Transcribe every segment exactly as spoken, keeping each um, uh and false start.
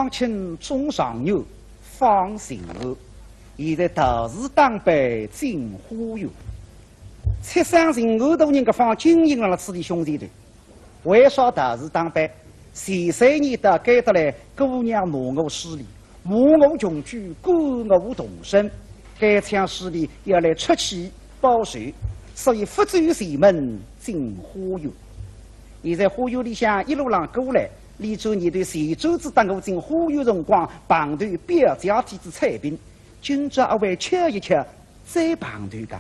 卿中状元访巡按，现在道士打扮进花园。七省巡按大人搿方金印辣辣此地胸前头。为啥道士打扮？前三年到该搭来，姑娘骂我势利，骂我穷鬼，赶我动身。该腔势利要来出气报仇，所以勿走前门进花园。 现在花园里向一路浪过来，李周年对前转子搭我进花园辰光，碰头表姐天子采萍，今朝阿会巧一巧再碰头个。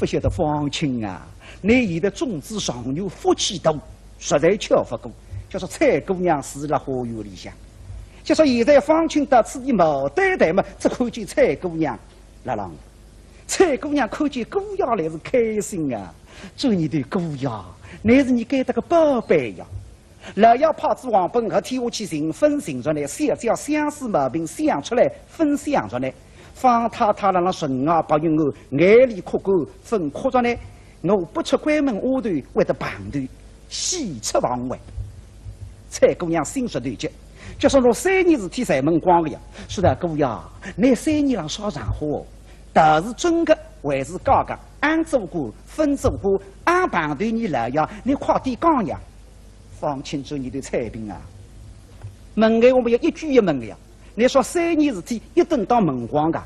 勿晓得方卿啊，倷现在中仔状元福气大，实在巧勿过。就说采姑娘是辣花园里向，就说现在方卿到此地毛蛋蛋嘛，只看见采姑娘辣浪。采姑娘看见姑爷来是开心啊，周年对姑爷，倷是伲该搭个宝贝呀。 老爷派仔王本和天下去寻婚寻着呢，小姐相思毛病想出来，婚想着呢。方太太辣辣城外白云庵，眼泪哭干，朆哭着呢。我不出闺门下头，会得碰头，喜出望外。采姑娘心实头急，就说我三年事体侪问光个呀。说道姑爷，倷三年浪啥场化？道士真个还是假个？俺做官，分做官，俺碰头伲老爷，倷快点讲呀。 方卿周年对采萍啊，问闲话么要一句一问个呀。倷说三年事体一顿当问光个，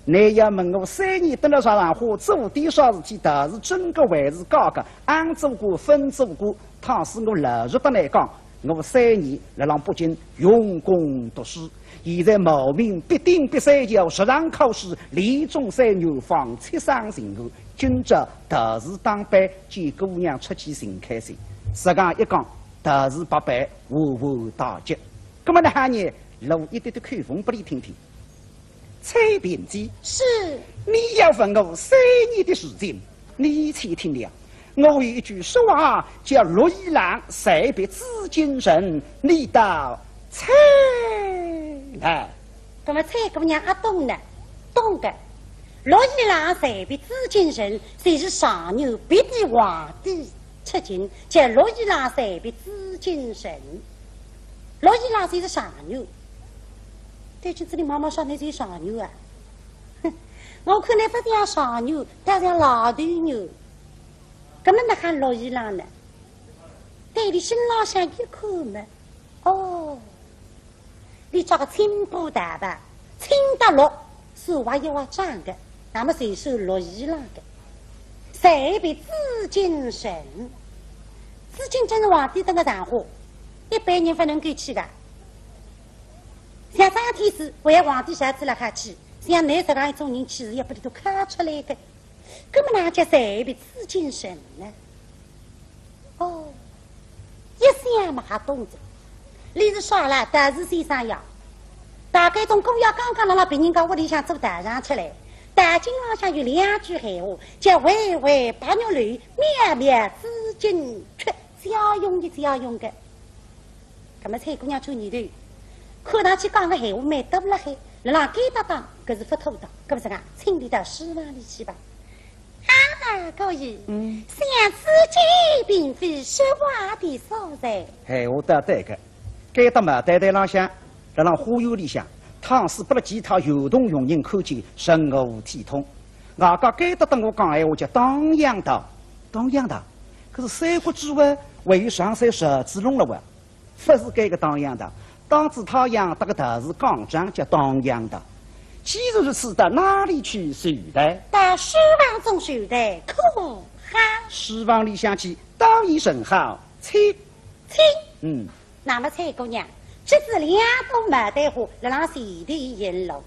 倷要问我三年蹲辣啥场化，做点啥事体，道士真个还是假个，俺做官分做官，倘使我老实搭倷讲，我三年辣浪北京用功读书，现在冒名毕定毕三桥，实场考试，连中三元，访七省巡按。 今朝道士打扮，见姑娘出气寻开心，实梗一讲，道士白白，万万大吉。葛么哪哼呢？露一点点口风拨俚听听。采萍姐，是。你要问我三年的事情，你且听了。我有一句说话叫绿衣郎才别紫禁城，你倒猜来。 葛么采姑娘阿懂呢？懂个。绿衣郎才别紫禁城，就是状元别的皇帝出京，叫绿衣郎才别紫禁城。绿衣郎就是状元。对，今朝俚妈妈说倷是状元啊？哼，我看倷勿像状元，倒像老头牛。葛么哪哼绿衣郎呢？对俚身浪向一看嘛，哦， 俚着个青布大袍，青搭绿，是滑一滑涨个，葛么就是绿衣郎个。才别紫禁城，紫禁城是皇帝登个场化，一般人勿能够去个。像张天师，为皇帝小子辣海去，像倷实梗一种人去，是要拨俚笃敲出来个。 葛么哪哼叫才别紫禁城呢？哦，一想嘛也懂哉。俚是啥啦？道士先生呀。大概种姑爷刚刚辣辣别人家屋里向做道场出来，道经浪向有两句闲话，叫“回回白玉楼，渺渺紫禁阙”，借用一借用个。 葛么采姑娘转念头，看上去讲个闲话蛮多辣海，辣浪该搭讲，搿是勿妥当，搿么实梗，请俚到书房里去吧。啊，姑爷，嗯。想此间并非说话的所在。闲话倒对个，该搭嘛，台台浪向，辣浪花园里向，倘使拨了其他游动佣人看见，成何体统？外加该搭搭我讲闲话叫当阳道，当阳道，可是三国志哇，还有常山赵子龙了哇。 勿是该个当阳道，当仔太阳搭个道士讲讲叫当阳道。既然如此，到哪里去求道？到书房中求道，可好？书房里向去，倒也甚好，请。请。嗯。葛么采姑娘，执仔两朵牡丹花，辣浪前头引路。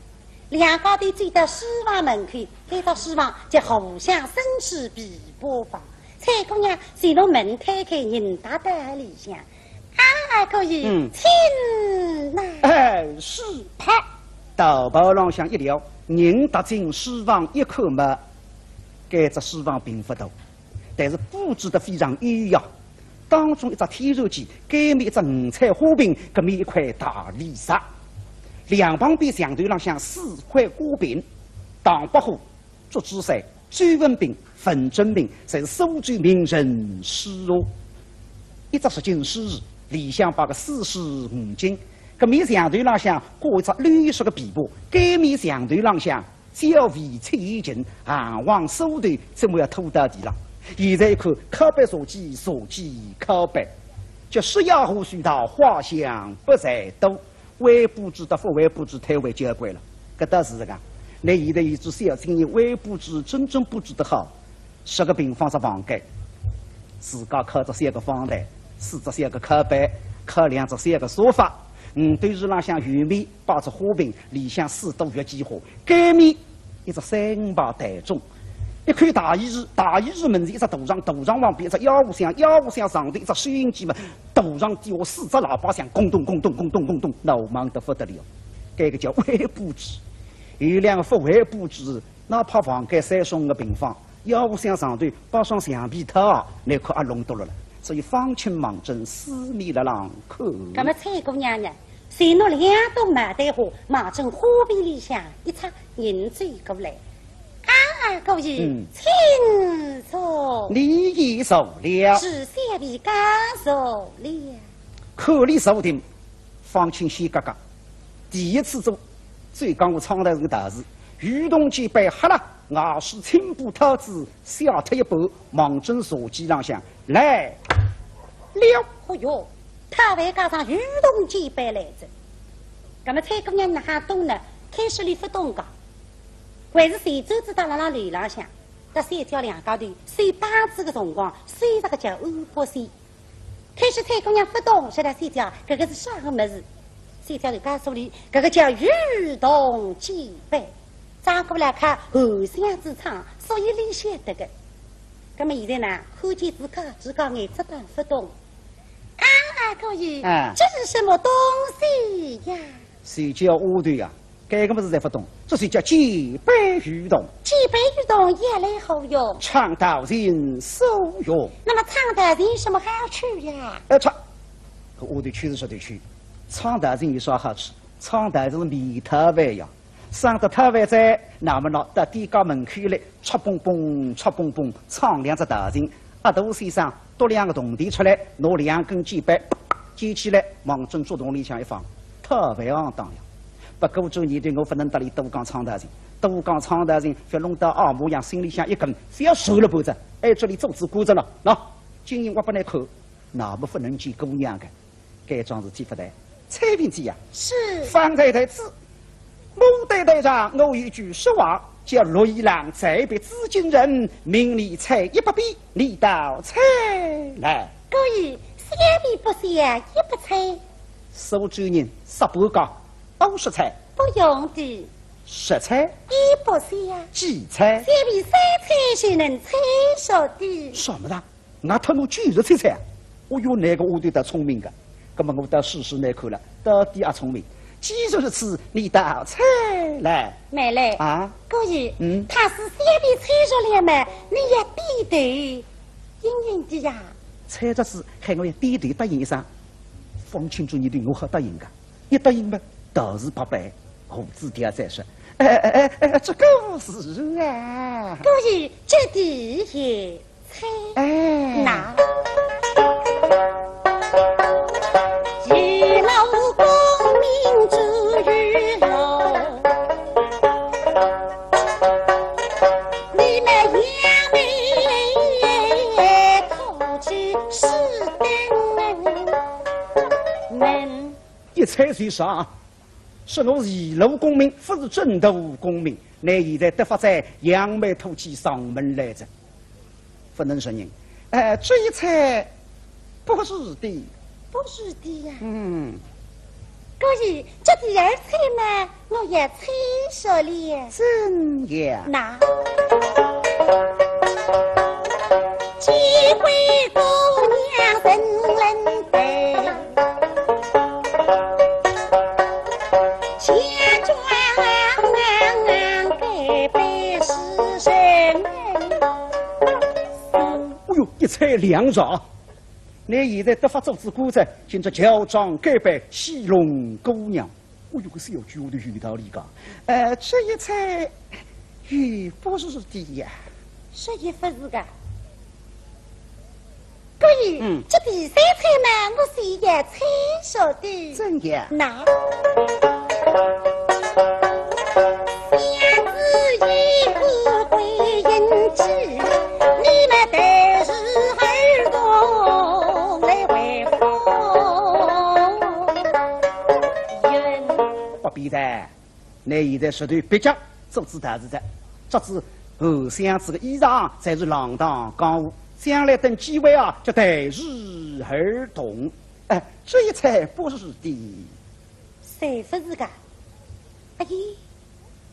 两家头走到书房门口，该搭书房叫荷香生池琵琶房。 采姑娘随路门推开，人踏到里向。啊，姑爷，嗯。请呐。哎，是，啪，道袍浪向一撩，人踏进书房一看嘛，该只书房并勿大，但是布置得非常优雅。当中一只天然间，该面一只五彩花瓶，搿面一块大理石。两旁边墙头浪向四块挂屏，唐伯虎、祝枝山、 周文宾、文徵明，侪是苏州名人师哦。一只十进书池，里向摆个四书五经，搿面墙头浪向挂一只绿色个琵琶，搿面墙头浪向小飞七弦琴，行横手头怎么要拖到地浪。现在一看，靠背茶几，茶几靠背，叫十月河水大，花香不在多。会布置搭勿会布置，推位交关了。搿倒是个，倷现在一只小青年，会布置真正布置得好， 十个平方只房间，自家靠只小个方台，四只小个靠背，靠两只小个沙发，嗯，对面浪向有面摆只花瓶，里向四朵月季花，搿面一只三排台钟。一看大衣橱，大衣橱门前一只大床，大床旁边一只药壶箱，药壶箱上头一只收音机嘛，大床底下四只喇叭响，咚咚咚咚咚咚咚咚，闹猛得不得了。搿个叫会布置，有两个勿会布置，哪怕房间三十个平方， 药壶箱上头摆双橡皮套，倷看也弄丢了了。所以方卿望准四面辣浪看。搿么采苹姑娘呢，就拿两朵牡丹花望准花瓶里向一插，人走过来。啊，姑爷，嗯。请坐。你已坐了。是，小婢刚坐了。看俚坐定， 方卿先格格，第一次做，最讲我唱台上个大事，渔童简板，哈啦，外势青布套子，卸脱一半，望准茶几浪向来了。哦哟，讨饭加上渔童简板来哉。搿么采苹姑娘哪哈懂呢？开始俚勿懂个，还是前转仔到辣辣楼浪向，搭小姐两家头收包子个辰光，收着个叫安八仙。 开始采苹姑娘勿懂，说道：“小姐，搿个是啥个物事？”小姐就告诉俚，搿个叫渔童简板。张姑来看荷香之唱，所以俚晓得个。葛么现在呢，看见仔家，自家眼睛当勿懂。啊，姑爷，哎。这是什么东西呀？小姐丫头呀， 搿个物事侪勿懂，这是叫简板渔童。简板渔童原来何用？唱道情所用。那么唱道情有什么好处呀？哎，唱，搿丫头确实说得去，唱道情有啥好处？唱道情是面讨饭呀，省得讨饭哉，那么喏，到店家门口来，嚓嘣嘣，嚓嘣嘣，唱两只道情， 阿杜先生拿两个铜钿出来，拿两根简板捡起来，望准竹筒里向一放，讨饭行当呀。不过转念头，我勿能搭俚多讲唱道情，多讲唱道情，覅弄到阿模样，心里向一梗，覅受了不得。哎，这里做仔官哉了，喏，今日我拨倷看，那么勿能见姑娘个。 该桩事体勿对。采苹姐呀，是。方才在此，牡丹台上，我有一句说话，叫“绿衣郎才别紫禁人”，命你采一百遍，你倒采来。姑爷，小婢不采也不采。苏州人说半讲，五十采。不用的。十采。也不采呀。几采？小婢三采就能采熟的。什么的？ 外头我九十七采啊。哦哟，倷个丫头倒聪明个，葛么我倒试试倷看了，到底也聪明。既然如此，你倒采来。慢来。啊？姑爷，嗯？倘使小婢采着了嘛，你要点头，应允的呀。采着仔，喊我要点头答应一声，方卿转念头，我好答应个。 一答应嘛，道士白拜，胡子掉再说。哎哎哎哎，这个是啊。姑爷，这地也采。哎。那。一路功名只有我，你们也没土地是等门。 一采就上，说我是一路功名，不是正途功名。倷现在得法哉，扬眉吐气上门来哉，不能承认。哎，这一采不是的。不是的呀。嗯。姑爷，这第二采嘛，我也采着了。怎样？那。 几回姑娘人人陪，千转该杯是谁人？哎哟，一采两着，倷现在得法做仔官哉，今朝乔装改扮戏弄姑娘。 哦哟，搿小鬼丫头有道理个。呃，这一采也不是的呀。说也不是个。姑可以，嗯。这第三猜嘛，我是也猜着的。怎样？那。相知以后会引起，你们对视而动来回复。不必的。 倷现在实头蹩脚，做仔道士哉，着仔和尚仔个衣裳，才是锃铛江湖。将来等机会啊，就对视而动。哎，这一猜不是的。才不是个。哎呀，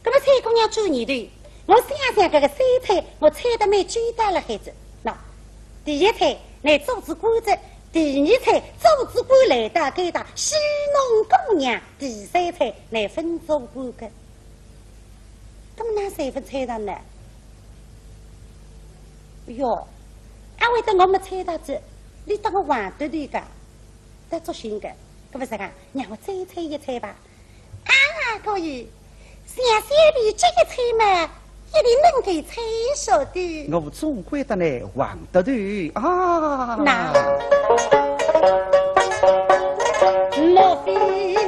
搿么采萍姑娘转念头，我想想搿个三猜，我猜得蛮周到了还是？喏，第一猜，倷做仔官哉，第二猜，做仔官来到该搭，戏弄姑娘， 第三猜，倷勿做官个，搿么哪三勿猜着呢？哟，阿会得我没猜着仔，倷当我横得头个，得作兴个，搿勿是啊？让我再猜一猜吧。啊，可以，像小弟这一猜嘛， 一定能够猜着的。我总归得倷横得头啊。那，莫非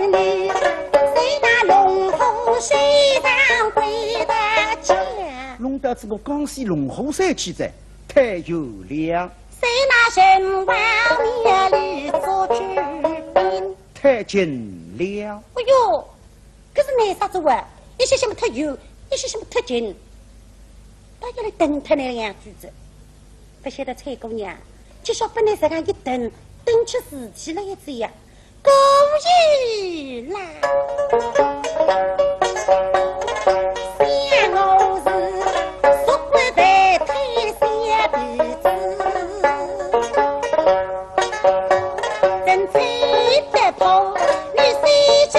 你在那龙虎山上归的家？弄到仔我江西龙虎山去哉，太远了。在那城隍庙里做居民。太近了。哎哟， 搿是倷啥子话？一歇歇么忒远，一歇歇么忒近，倒要来顿脱倷两句子。勿晓得采萍姑娘，就说拨倷实梗一顿，顿出事体来一只呀。故意啦，想我是俗骨头推小鼻子。 真吹得破，你是真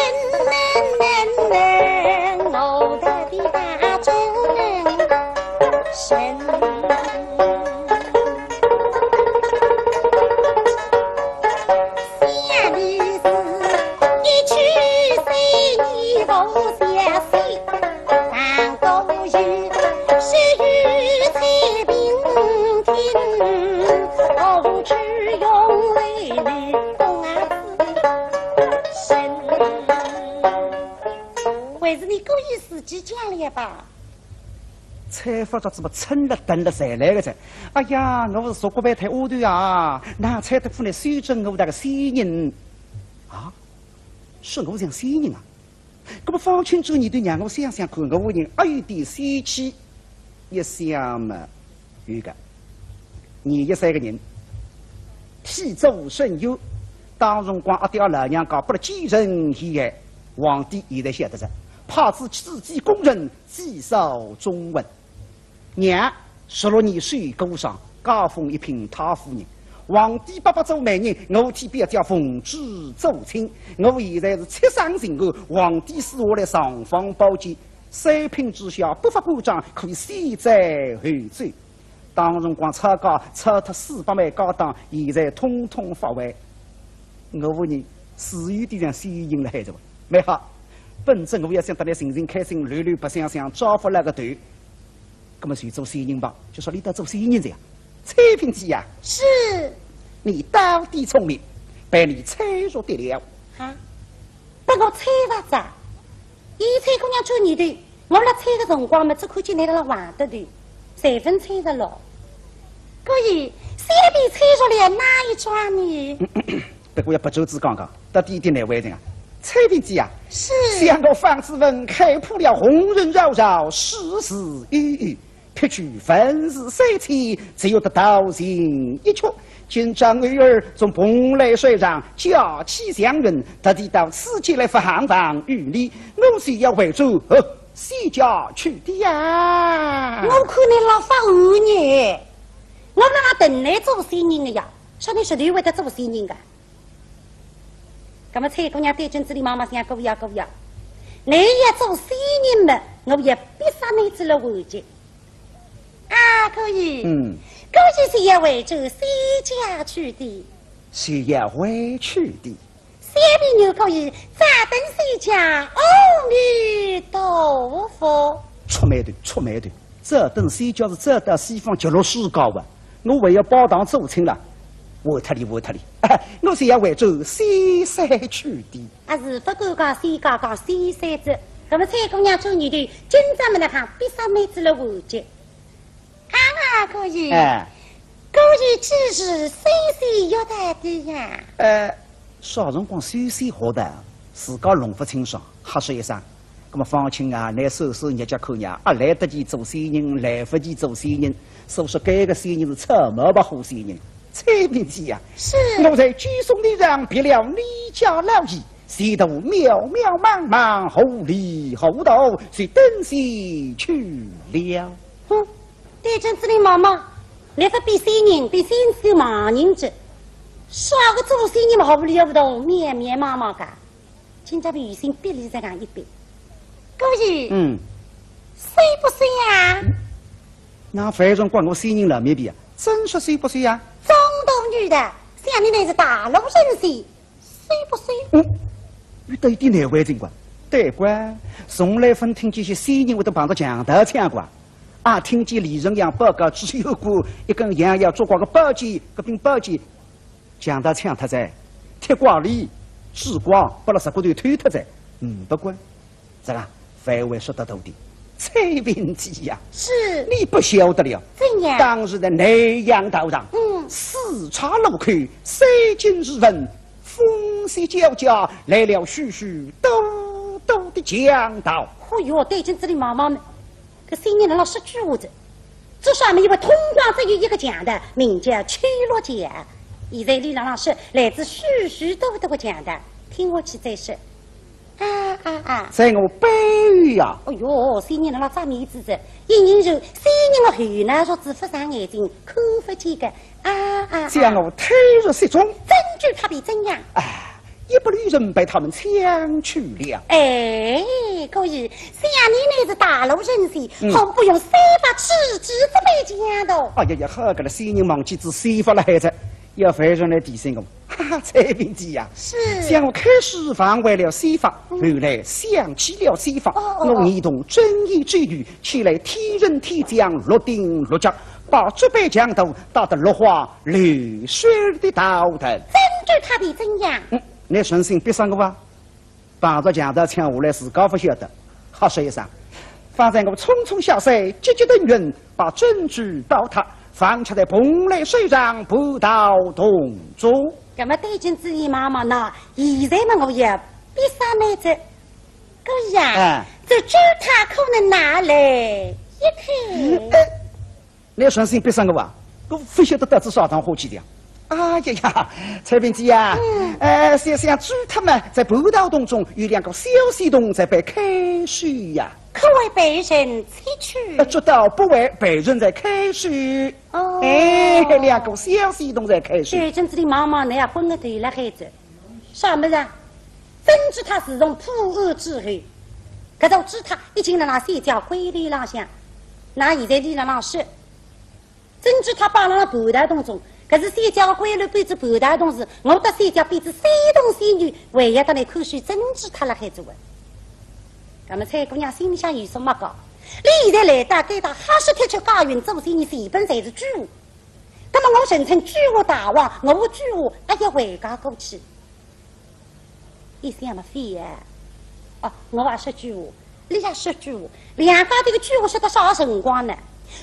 能能能，我的大真神。想你是一去三年不相信。 还是你故意自己讲了吧？采勿着仔么，忒了顿了才来个哉。哎呀，我是俗骨头推下头啊，哪猜得出倷是真我搿个仙人啊？说我像仙人啊？ 搿么方卿转念头让我想想看，我人阿有点仙气，一想嘛，有个。伲一三个人，天作神佑，当辰光阿爹阿老娘家拨了奸臣陷害，皇帝现在晓得哉，派仔自己功臣祭扫忠魂。 娘，十六年守孤孀，加封一品太夫人。皇帝伯伯做媒人，我替表姐奉旨做亲。我现在是七省巡按，皇帝赐下来尚方宝剑，三品之下不法官长可以先斩后奏。当辰光抄家抄脱四百万家当，现在统统发还。我人是有点像仙人了海哉。蛮好，本着我要想搭倷寻寻开心，乱乱白相相，招呼了个头。 搿么就做仙人吧，就说倷倒做仙人哉呀。采萍姐呀，是。你到底聪明，被你猜着的了。啊？拨我猜着哉？采萍姑娘转念头，我辣猜个辰光嘛，只看见倷辣横得头，侪勿猜着了。可以，小弟猜着了哪一桩呢？ 不过要拨周子讲讲，到底一点难为情啊。采萍姐啊，是。想我方子文看破了红尘扰扰，世事悠悠，撇去凡事三千，只有得道情一曲。今朝偶尔从蓬莱山上驾起祥云，特地到此间来访望于你，我是要回转，呃，仙家去的呀。我看倷老发恶呢，我辣辣等倷做仙人的呀，啥人说倷会得做仙人的？ 搿么采萍姑娘对准仔俚望望想，姑爷姑爷，倷要做仙人么，我也必杀倷仔了回去。啊，姑爷，嗯。姑爷是要回转仙家去的。是要回去的。小弟女可以再等仙家，阿弥陀佛。触霉头，触霉头。 这等仙家是这到西方极乐世界啊，我还要拜堂做亲了。我脱哩，我脱哩，我是要回转西山去的。啊，是勿敢讲西，讲讲西山子。那么采萍姑娘做女的，今朝么那看，比啥妹子了完结。啊，姑爷，哎。姑爷几时修仙学道的呀？呃，啥辰光修仙学道，自家弄勿清爽，瞎说一声。 那么方卿啊，倷算算日脚看呀，啊，来得及做仙人，来勿及做仙人，所以说搿个仙人是草帽白虎仙人。采萍姐呀，是。我在九松亭上别了你家老爷，前途渺渺茫茫，何里何道，是等闲去了。哼，对仔俚望望，倷勿比仙人，比仙子个盲人子，啥个做仙人嘛，何里何道，渺渺茫茫个。 今朝有心逼俚再讲一遍。姑爷，嗯。修不修啊？那反正光我仙人了没比啊，真说修不修啊？中途女的，想你乃是大罗神仙，修不修？嗯，遇到一点难为情个。对个，从来勿听见些仙人会得碰着强盗抢个。啊，听见李仁阳报告，只有个一根羊腰捉挂个宝剑，搿柄宝剑 强盗抢脱哉，铁拐李、珠光，拨勒贼骨头偷脱哉，嗯，勿管。这个范围说得到底。采萍姐呀，是。你不晓得了。怎样？当日在南阳道场，嗯。四岔路口，三更时分，风雪交加，来了许许多多的强盗。哦哟，对仔俚望望么， 搿仙人辣浪说鬼话哉，至少么因为通江只有一个强盗，名叫邱六强。现在俚辣浪说来仔许许多多个强盗，听下去再说。啊啊啊！在我背后呀。哎哟，仙人辣浪眨眼珠哉，一人就仙人个后脑勺子，勿长眼睛，看勿见个。啊啊啊！叫我推入雪中。证据可比怎样？哎， 一不留神被他们抢去了。哎，姑爷，想你乃是大罗神仙，嗯。何不用仙法制止这班强盗？哎呀呀，好个了，仙人忘记仔仙法了还在，要反人来提醒我。哈哈，采萍姐呀，是。想我开始忘怀了仙法，嗯。后来想起了仙法，哦，哦，哦。我念动真言咒语，起来天人天将，六顶六甲，把这班强盗打得落花 流水的逃脱。证据可比怎样？嗯，倷存心逼杀我啊？碰着强盗抢下来自家勿晓得，瞎说一声。方才我匆匆下山，急急腾云，把证据倒塌，方却在蓬莱山上半道洞中。那么对仔俚望望，那现在么我也逼杀倷哉。姑爷啊，哎。这证据可能拿来一看。哎， 倷存心逼杀我啊？我勿晓得到仔啥场化去的呀。哎呀呀，采萍姐呀，嗯。呃，想想朱太么，在半道洞中有两个小仙童在被看守呀。可会被人拆去？呃，这倒不会，被人在看守。哦。哎，两个小仙童在看守。对仔俚望望，倷也昏个头了还是？ 啥物事啊？珍珠塔自从破案之后，搿座珠塔已经辣辣三家闺楼浪向，那现在俚辣浪说，珍珠塔摆辣辣半道洞中，搿是三家个闺楼变仔半道洞是，我搭三家变仔仙童仙女，还要得来看守珍珠塔辣海做啊。那么采萍姑娘心里向有数么个，俚现在来到该搭哈是铁脚家园做仙人，全部侪是鬼话。 那么我人称鬼话大王，我鬼话还要回家过去。一想么非啊，哦，我也说鬼话，俚也说鬼话，两家头个鬼话说到啥辰光呢？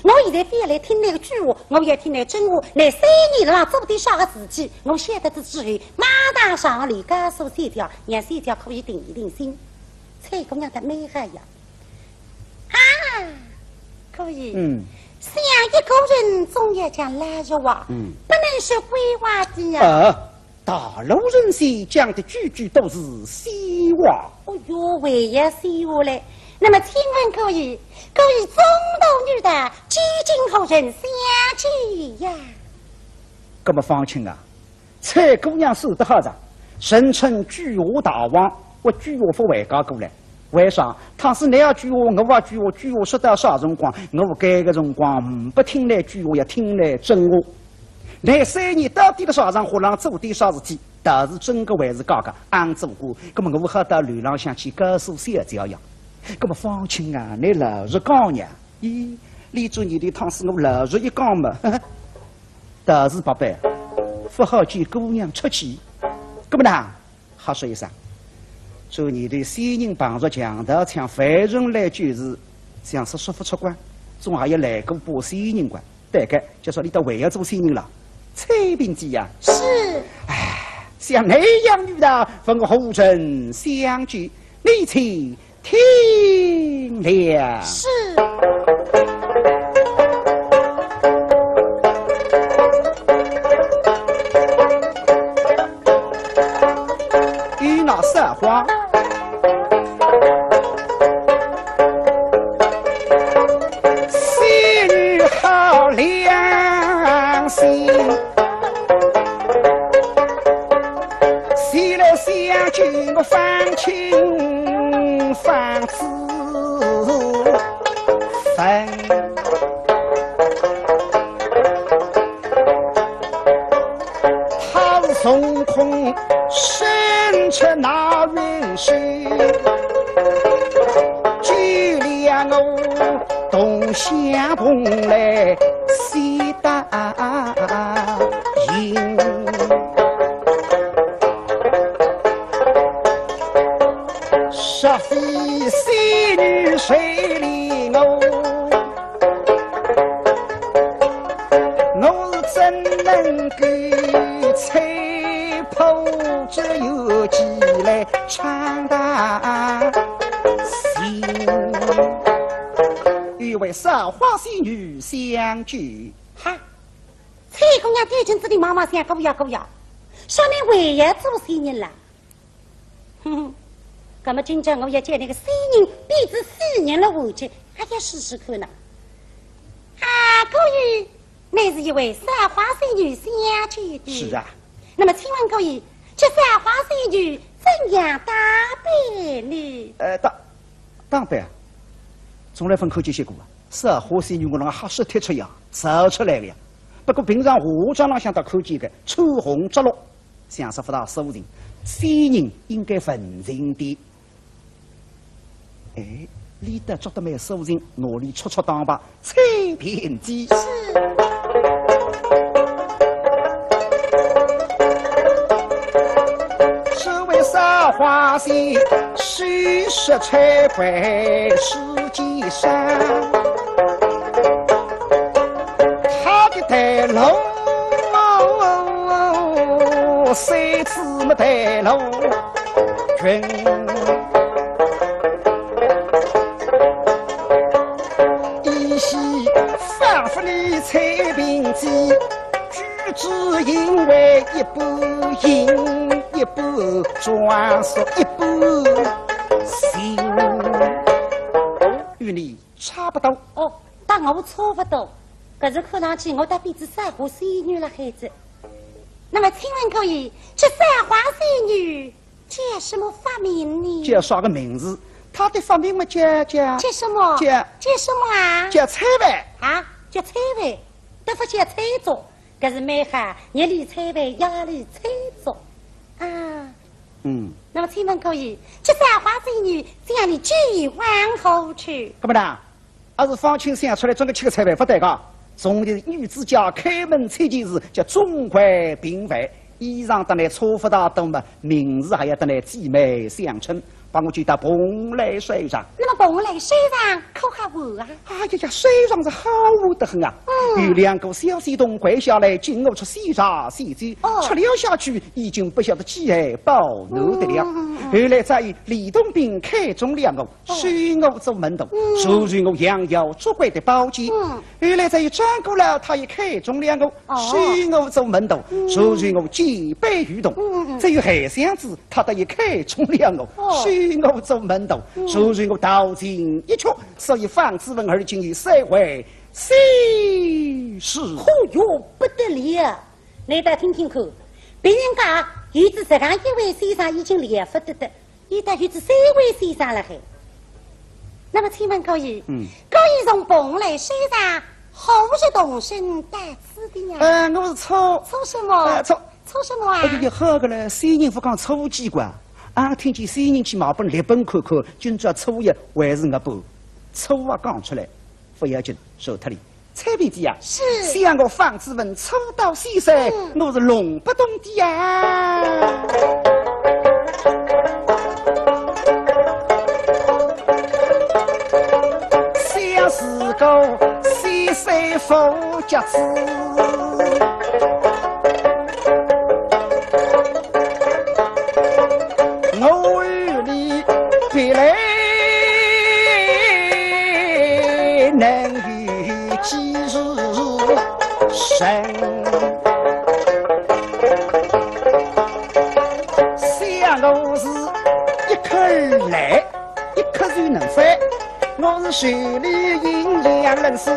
我现在非要来听倷个鬼话，我也听倷真话，倷三年辣浪做点啥个事体，我晓得仔之后，马上上楼告诉小姐，让小姐可以定一定心。采萍姑娘倒蛮好呀。 啊，可以。嗯。想一个人总要讲老实话，嗯。不能说鬼话的呀。呃，大罗神仙讲的句句都是实话。哦哟，还要实话嘞。那么请问姑爷，姑爷中途遇到究竟何人相救呀？那么方卿啊， 采萍姑娘说得好哉，人称鬼话大王，我鬼话勿回家过来。为啥？倘使倷也鬼话，我也鬼话，鬼话说到啥辰光，我该个辰光，嗯，不听倷鬼话，要听倷真话。倷三年到底辣啥场化浪做点啥事体，到底真个还是假个，俺做官，那么我好到楼浪向去告诉小姐呀。那么方卿啊，倷老实讲呀。咦，俚做女的，倘使我老实一讲嘛，呵呵， 倒是白板，勿好见姑娘出气。搿么呢，瞎说一声，做年头仙人碰着强盗抢犯人来救治，像是说勿出光，总还要来个把仙人光。对个，就说你倒还要做仙人了。采萍姐呀，是。唉，像那样女的，问何人相救？你且听了。是。与那撒花，仙女好良心。 谁来相救我方卿方子文？他是从空伸出那云手，救了我同相蓬莱西 答应。若非仙女垂怜我，我怎能够吹破这幽寂来唱大情？与撒花仙女相救。哈， 采萍姑娘对仔俚望望，想，姑爷姑爷，说你还要做仙人了。哼哼，搿么今朝我要叫你个仙人变仔死人了回去，还要试试看呢。啊，姑爷，乃是一位撒花仙女相救的。是啊。那么请问姑爷，这撒花仙女怎样打扮呢？呃，打，打扮啊，从来朆看见歇过啊。撒花仙女我让瞎说贴出呀，造出来个呀。 不过平常化妆浪向倒看见个，穿红着绿，像是勿大素净。仙人应该文静点。哎，俚倒着得蛮素净，拿俚戳戳打扮，采萍姐。是。这位撒花仙，手执采桂是 肩上，她的带路，三姊妹带路云。依稀仿佛你采萍姐，举止因为一般英，一般装束，一般型。与你 差不多。哦，搭我差不多。搿是看上去我搭变仔撒花仙女了海子。那么请问姑爷，这撒花仙女叫什么法名呢？叫啥个名字？她的法名嘛叫，叫，叫什么？叫，叫什么啊？叫采萍。啊，叫采萍，倒勿叫采萍。 搿是蛮好，日里采萍，夜里采萍啊。嗯。那么请问姑爷，这撒花仙女将你救往何处？搿么呢，阿是方卿想出来，总归去个采萍勿对个。从前女子家开门七件事，叫众贵嫔妃，衣裳搭俚差勿大多嘛，名字还要搭俚姊妹相称。 把我救到蓬莱山上。那么蓬莱山上可好玩啊？哎呀呀，山上是好玩得很啊！嗯。有两个小仙童跪下来，请我吃仙茶仙酒，哦。吃了下去，已经不晓得饥饿饱暖的了。嗯，嗯，嗯。后来再有吕洞宾看中了我，哦。收我做门徒，嗯。授予我降妖捉鬼的宝剑。嗯。后来再有张果老，他也看中了我，哦。收我做门徒，嗯。授予我几百余童。嗯，嗯，嗯。再有韩湘子， 他倒也看中了我，哦。收我做门徒，嗯。授予我道情一曲，所以方子文而今已收为师。嚯哟，不得了！倷倒听听看，别人家有仔实梗一位先生已经了不得的，伊倒有仔三位先生了海。那么请问姑爷，嗯。姑爷从蓬莱山上何时动身到此的呀？呃，我是初，初什么？呃，初 初什么啊？哎呀，好个嘞，仙人勿讲初几个啊？俺听见仙人去买本历本看看，今朝初一还是月半。初啊讲出来，勿要紧，收脱哩。采萍姐呀，是。想我方子文初到西山，嗯。我是弄不懂的呀。想是个西山富家子，我与你比来能有几时辰？想我是一口来，一口就能翻。我是水里银两人是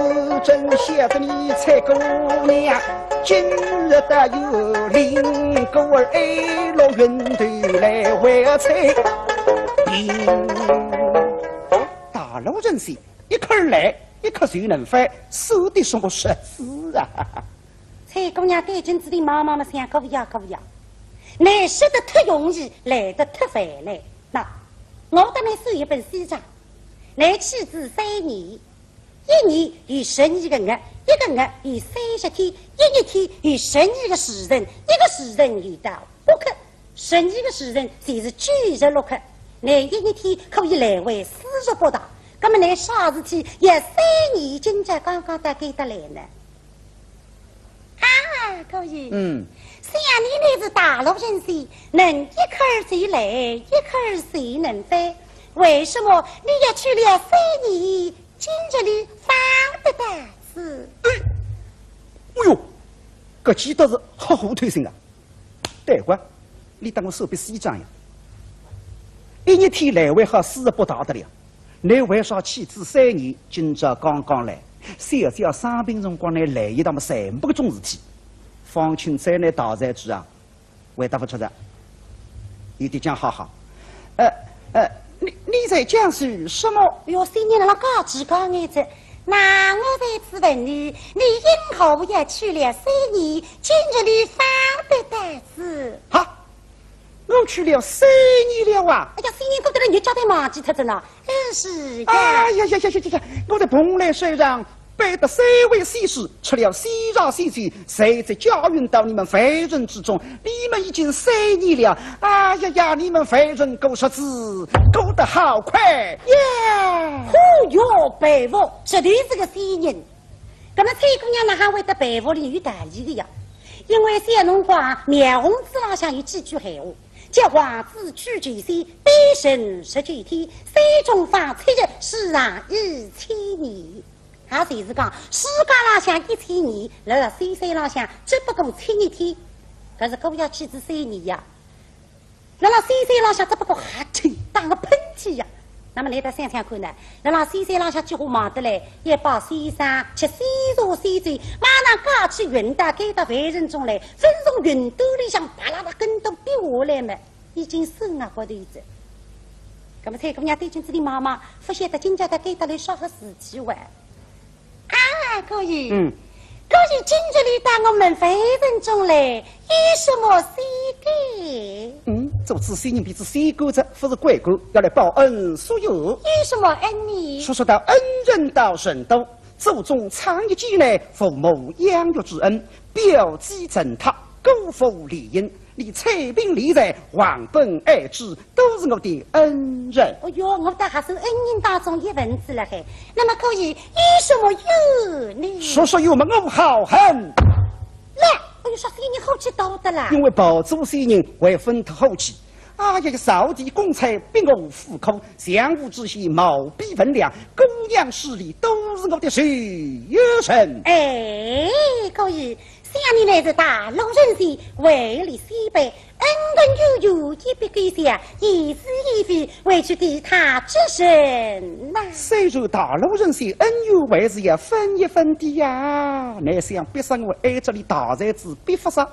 真晓得你采萍姑娘，今日得有灵，故而爱落云头来回采萍。大陆人是 一口来，一口就能翻，说的什么实子啊？采萍姑娘对镜子里望望么，想，姑爷，姑爷，倷说得忒容易，来得忒烦哉。那，我搭倷算一本算账，倷去仔三年，一年有十二个月，一个月有三十天，一日天有十二个时辰，一个时辰有到 八刻，十二个时辰就是九十六刻，倷一日天可以来回四十八趟，那么倷啥事体要三年今朝刚刚到该搭来呢？啊，姑爷，嗯。想你乃是大陆人士，能一口儿就来，一口儿就能翻，为什么你要去了三年，今日里方得到此？哎，哎哟，搿记得是好糊涂性啊！ 对个，你当我手笔算账呀？一日天来回好四十八趟得了，你为啥去仔三年，今朝刚刚来？小姐生病辰光呢，来一趟么，全部个种事体。方卿再拿大才子啊，回答勿出哉，有点讲哈哈。呃，呃，你，你在讲些什么？哟，三年了，介急讲眼子， 那我再次问你，你因何要去了三年，今日里方得到此？哈，我去了三年了啊！哎呀，三年过得了，你叫得忘记脱仔呢？哎，是呀。哎呀呀呀呀呀呀！我在蓬莱山上拜得三位仙师，吃了西茶仙酒， 谁知驾云到你们凡人之中，你们已经三年了。哎呀呀，你们凡人过日子过得好快呀！哦哟，佩服，绝对是个仙人。那么采萍姑娘哪哈会得佩服俚有道理的呀？因为小辰光描红纸浪向有几句闲话，叫王子去求仙，单身十九天，山中方七日，世上一千年。 也就是讲，世界浪向一千年，辣辣仙山浪向只不过七日天，搿是姑爷去仔三年呀。辣辣仙山浪向只不过吓气，打个喷嚏呀。那么倷倒想想看呢，辣辣仙山浪向几化忙得来，一拜先生，吃仙茶仙酒，马上驾起云到该搭凡人中来，勿从云端里向啪啦啦跟头跌下来么，已经手软骨头哉。那么采萍姑娘对镜子里望望，勿晓得今朝到该搭来啥个事体哇？ 啊，姑爷，嗯。姑爷今日里到我们凡人中来，有什么事体？嗯，做仔仙人变仔仙官哉，勿是官官，要来报恩索要。有什么恩呢？说说道恩人到成都，祖宗创业纪念，父母养育之恩，表姐成塔，姑父联姻， 你采萍理财，忘本爱主，都是我的恩人。哦哟，我倒还是恩人当中一份子了嘿。那么姑爷，有什么有呢？说说有么我好恨。来，哎哟，说仙人火气大得啦。因为抱仔仙人还勿得好气。哎呀，扫地公差逼我苦苦，相府之事毛笔文量，供养势力都是我的仇人。哎，姑爷， 想你乃是大陆人士，位列仙班，恩恩怨怨一笔勾销，一是一非，为去抵他之身呐。虽然大陆人士恩怨还是要分一分的呀，倷想逼杀我，挨着俚大才子逼勿杀。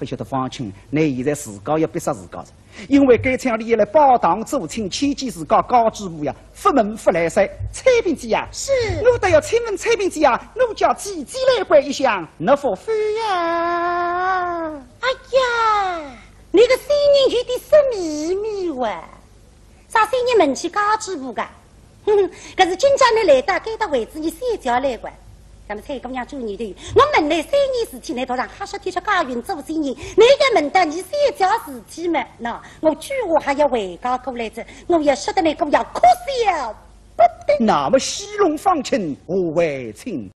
勿晓得方卿，倷现在自家要逼杀自家哉。 因为该抢俚来拜堂做亲，牵记自家家主婆呀，勿问勿来三。采萍姐呀，是。我倒要请问采萍姐呀，我家姐姐来关一厢，倷服勿服呀？哎呀，倷个仙人有点色眯眯哇，啥仙人问起家主婆个？哼哼，可是今朝倷来到该搭位置，倷小姐来个。那么采萍姑娘转念头，我问倷三年事体，倷倒像瞎说天说，轧云做仙人，倷也问到伲三桩事体么？喏，我句话还要回答过来哉，我也说得倷姑娘哭笑不得。那么戏弄方卿，何为请？